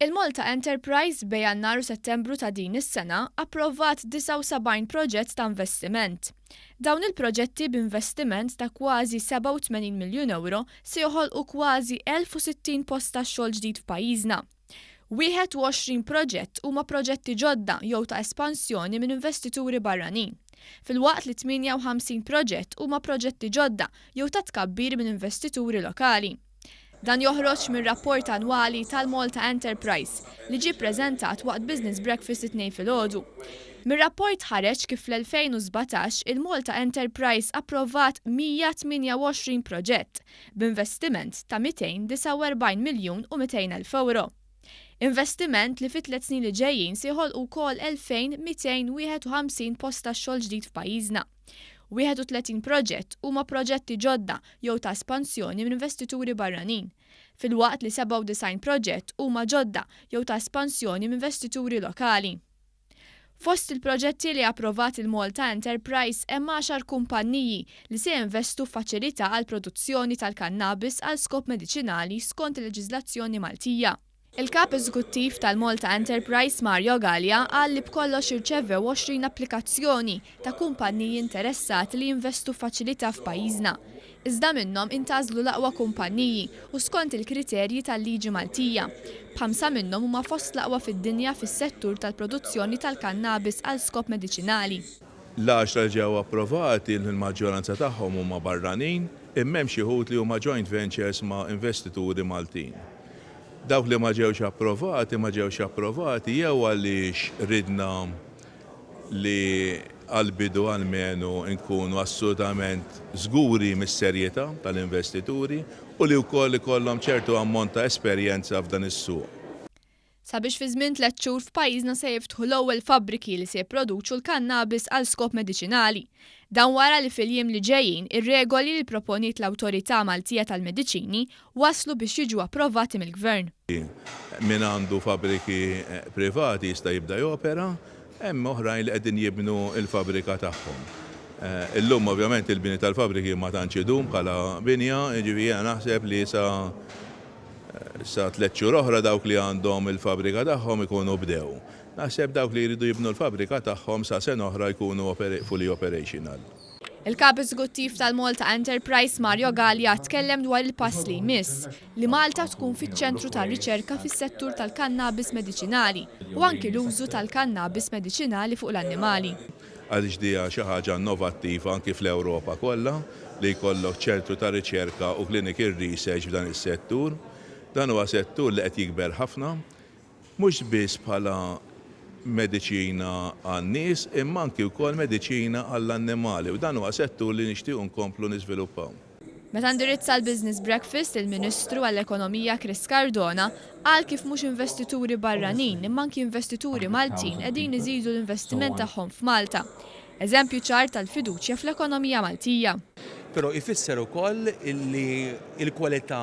Il-Malta Enterprise bejn Jannar u Settembru ta' din is-sena approvat 79 proġett ta' investiment. Dawn il-proġetti b'investiment ta' kważi 87 miljun euro se joħolqu kważi 1060 post ta' xogħol ġdid f'pajjiżna. 21 proġett huma proġetti ġodda jew ta' espansjoni minn investituri barranin, filwaqt li 58 proġett huma proġetti ġodda jew ta' tkabbir minn investituri lokali. Dan joħroġ mir-rapport annwali tal-Malta Enterprise li ġie ppreżentat waqt Business Breakfast it-Tnejn filgħodu. Mir-rapport ħareġ kif fl-2017 il-Malta Enterprise approvat 128 proġett b'investiment ta' 249 miljun u 200 elf ewro. Investiment li fit-tliet snin li ġejjin se joħolqu wkoll 2,251 post ta' xogħol ġdid f'pajjiżna. 31 proġett huma proġetti ġodda jew ta' espansjoni minn investituri barranin, filwaqt li 97 proġett huma ġodda jew ta' espansjoni minn investituri lokali. Fost il-proġetti li approvat il-Malta Enterprise hemm għaxar kumpanniji li se jinvestu f'faċilità għall-produzzjoni tal-kannabis għal skop mediċinali skont il-leġiżlazzjoni Maltija. Il-Kap Eżekuttiv tal-Malta Enterprise Mario Galea qal li b'kollox irċevew 20 applikazzjoni ta' kumpanniji interessati li jinvestu f'faċilità f'pajjiżna. Iżda minnhom intgħażlu l-aqwa kumpanniji u skont il-kriterji tal-liġi Maltija. B'ħamsa minnhom huma fost l-aqwa fid-dinja fis-settur tal-produzzjoni tal-kannabis għal skop mediċinali. L-għaxra li ġew approvati l-maġġoranza tagħhom huma barranin, imma hemm xi wħud li huma joint ventures ma' investituri Maltin. Dawk li ma ġewx approvati ma ġewx approvati jew għaliex ridna li għall-bidu almenu nkunu assolutament żguri mis-serjetà tal-investituri u li wkoll ikollhom ċertu ammont ta' esperjenza f'dan is-suq. Sabiex fi żmien tliet xhur f'pajjiżna se jiftħu l-ewwel fabbriki li se jipproduċu l-kannabis għal skop mediċinali. Dan wara li fil-jiem li ġejjin ir-regoli li proponiet l-Awtorità Maltija tal-Mediċini waslu biex jiġu approvati mill-Gvern. Min għandu fabbriki privati jista' jibda jopera, hemm oħrajn li qegħdin jibnu l-fabbrika tagħhom. Illum ovvjament il-bini tal-fabbriki ma tantx idum bħala binja, jiġifieri jiena naħseb li sa Sa tlett xhur oħra dawk li għandhom il-fabbrika tagħhom ikunu bdew. Naħseb dawk li jridu jibnu l-fabbrika tagħhom sa sena oħra jkunu fully operational. Il-Kap Eżekuttiv tal-Malta Enterprise Mario Galea tkellem dwar il-pass li jmiss, li Malta tkun fiċ-ċentru tar-riċerka fis-settur tal-kannabis mediċinali u anki l-użu tal-kannabis mediċinali fuq l-annimali. Għaliex di hija xi ħaġa innovattiva anki fl-Ewropa kollha li jkollok ċentru ta' riċerka u clinical research f'dan is-settur. Dan huwa settur li qed jikber ħafna, mhux biss bħala mediċina għan-nies imma anki wkoll mediċina għall-annimali u dan huwa settur li nixtiequ nkomplu niżviluppaw. Meta indirizza l-Business Breakfast, il-Ministru għall-Ekonomija Chris Cardona qal kif mhux investituri barranin imma anki investituri Maltin qegħdin iżidu l-investiment tagħhom f'Malta. Eżempju ċar tal-fiduċja fl-ekonomija Maltija. Però jfisser ukoll illi l-kwalità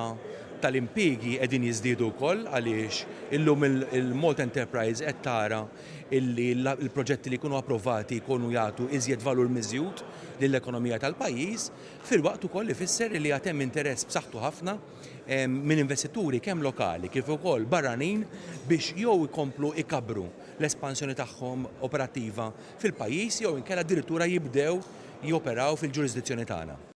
tal-impjiegi qegħdin jiżdiedu wkoll għaliex illum il-Malta Enterprise qed tara illi l-proġetti li jkunu approvati jkunu jagħtu iżjed valur miżjud lill-ekonomija tal-pajjiż. Filwaqt ukoll ifisser li għad hemm interess b'saħħtu ħafna minn investituri kemm lokali kif ukoll barranin biex jew ikomplu jkabbru l-espansjoni tagħhom operattiva fil-pajjiż jew inkella addirittura jibdew joperaw fil-ġurisdizzjoni tagħna.